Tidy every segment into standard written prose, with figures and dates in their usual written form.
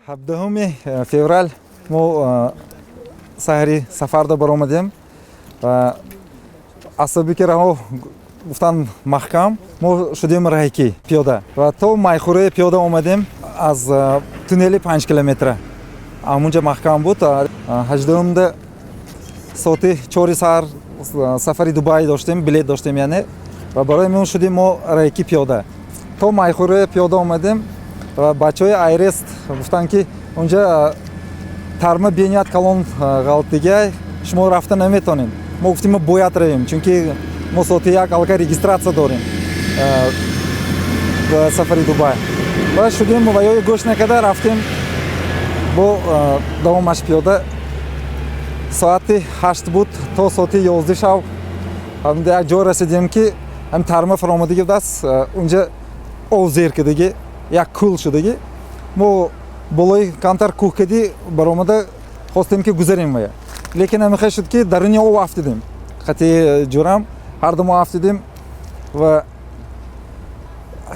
17 феврал мо саҳари сафарда баромадем ва асаби ки раҳо гуфтан маҳкам, мо шудем раҳикӣ пиёда ва то Майхӯраи пиёда омадем. Аз туннели 5 километра ҳамунҷа маҳкам буд. 18-умда соати 4-и саҳар сафари Дубай доштем, билет доштем яъне, ва барои мо шудем мо раҳикӣ пиёда то Майхӯраи пиёда омадем. Ва бачаҳои Айрест гуфтанд, ки унҷа тарма бениҳоят калон ғалтигай, шумо рафта наметонед. Мо гуфтем, мо бояд равем, чунки мо соати 1 аллакай регистрация дорем ба сафари Дубай. Ва шудем ва ё гӯш накарда рафтем бо давомаш пиёда. Соати 8 буд, то соати 11 шав як ҷой расидем, ки ҳами тарма фаромадагӣ будааст. Унҷа ов зер кардагӣ, як кӯл шудагӣ. Мо болои камтар кӯҳ кадӣ баромада хостем, ки гузарем вая, лекин ҳамихел шуд, ки даруни ов афтидем. Қати ҷурам ҳарду мо афтидем ва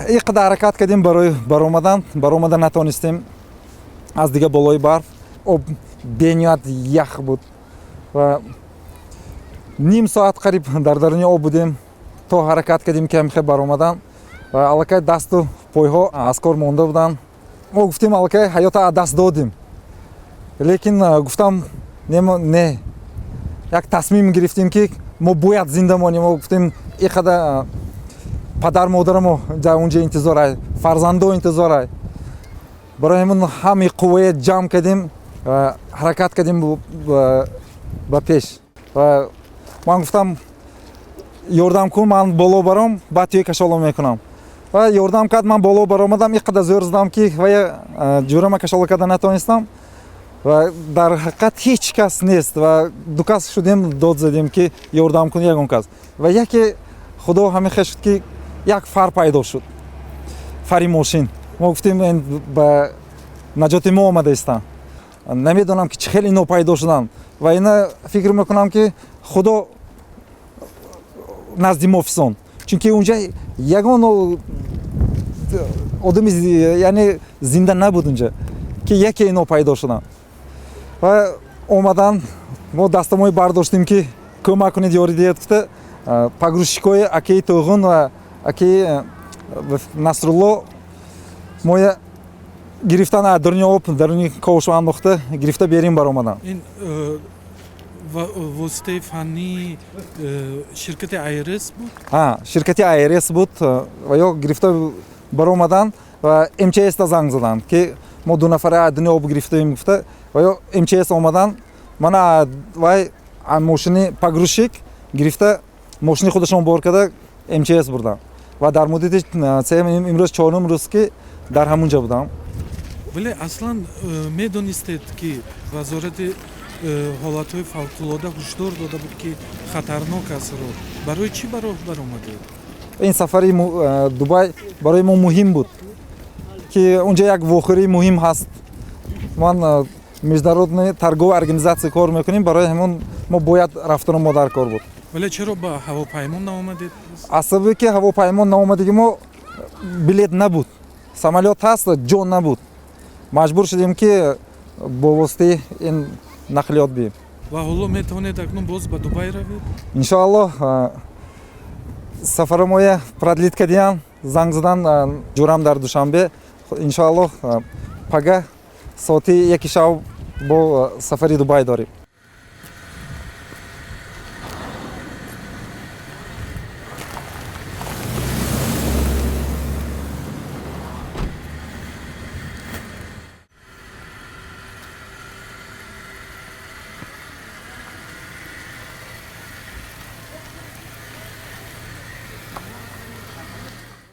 ин қадар ҳаракат кардем барои баромадан, баромада натонистем. Аз дига болои барф об бениҳоят ях буд ва ним соат қариб дар даруни об будем, то ҳаракат кардем, ки ҳамихел баромадан. Ва аллакай дасту пойҳо аз кор монда буданд. Мо гуфтем, аллакай ҳаёта аз даст додем, лекин гуфтам, не, як тасмим гирифтем, ки мо бояд зинда монем. Мо гуфтем, ин қадар падар модарамо дар унҷа интизорай, фарзандо интизорай. Барои ҳамин ҳамаи қуввая ҷамъ кардем, ҳаракат кардем ба пеш. Ва ман гуфтам, ёрдам кун, ман боло баром, баъд туя кашоло мекунам. Ва ёрдам кард, ман боло баромадам. Ин қадар зӯр задам, ки вая ҷурама кашола карда натонистам. Ва дар ҳақиқат ҳеҷ кас нест ва ду кас шудем, дод задем, ки ёрдам кун ягон кас. Ва яке Худо ҳамин хел шуд, ки як фар пайдо шуд, фари мошин. Мо гуфтем, ба наҷоти мо омада истанд. Намедонам, ки чӣ хел ино пайдо шуданд ва ина фикр мекунам, ки Худо назди мо фисон, чунки унҷа ягон одами, яъне, зинда набуд унҷа, ки яке ино пайдо шуданд ва омадан. Мо дастамои бардоштем, ки кӯмак кунед, ёрӣ диҳед гуфта. Погрузчикои акаи Тӯғун ва акаи Насрулло моя гирифтан, аз даруни об, даруни ковшо андохта, гирифта берин баромаданд. Ин воситаи фаннии ширкати Айрс буд? Ширкати Айрс буд. Ва ё гирифта баромаданд ва МЧС-да занг заданд, ки мо ду нафара аз дуни об гирифтаем гуфта. Ва ё МЧС омаданд, мана вай мошини погрузчик гирифта, мошини худашон бор карда, МЧС бурданд. Ва дар муддати имрӯз чорум рӯз, ки дар ҳамун ҷо будам. Вале аслан медонистед, ки Вазорати ҳолатҳои фавқулода ҳушдор дода буд, ки хатарнок аст роҳ. Барои чӣ ба роҳ баромадед? Ин сафари Дубай барои мо муҳим буд, ки унҷа як вохӯрии муҳим ҳаст. Ман Международный торговая организация кор мекунем, барои ҳамон мо бояд рафтану мо дар кор буд. Вале чаро ба ҳавопаймо наомадед? Аз сабаби ки ҳавопаймо наомадагӣ, мо билет набуд, самолёт ҳаст, ҷо набуд. Маҷбур шудем, ки бо воситаи ин нақлиёт бием. Ва ҳоло метавонед акнун боз ба Дубай равед? Иншоаллоҳ, сафарамоя продлить кардиян, занг задан ҷурам дар Душанбе. Иншоаллоҳ, пага соати 1 шав бо сафари Дубай дорем.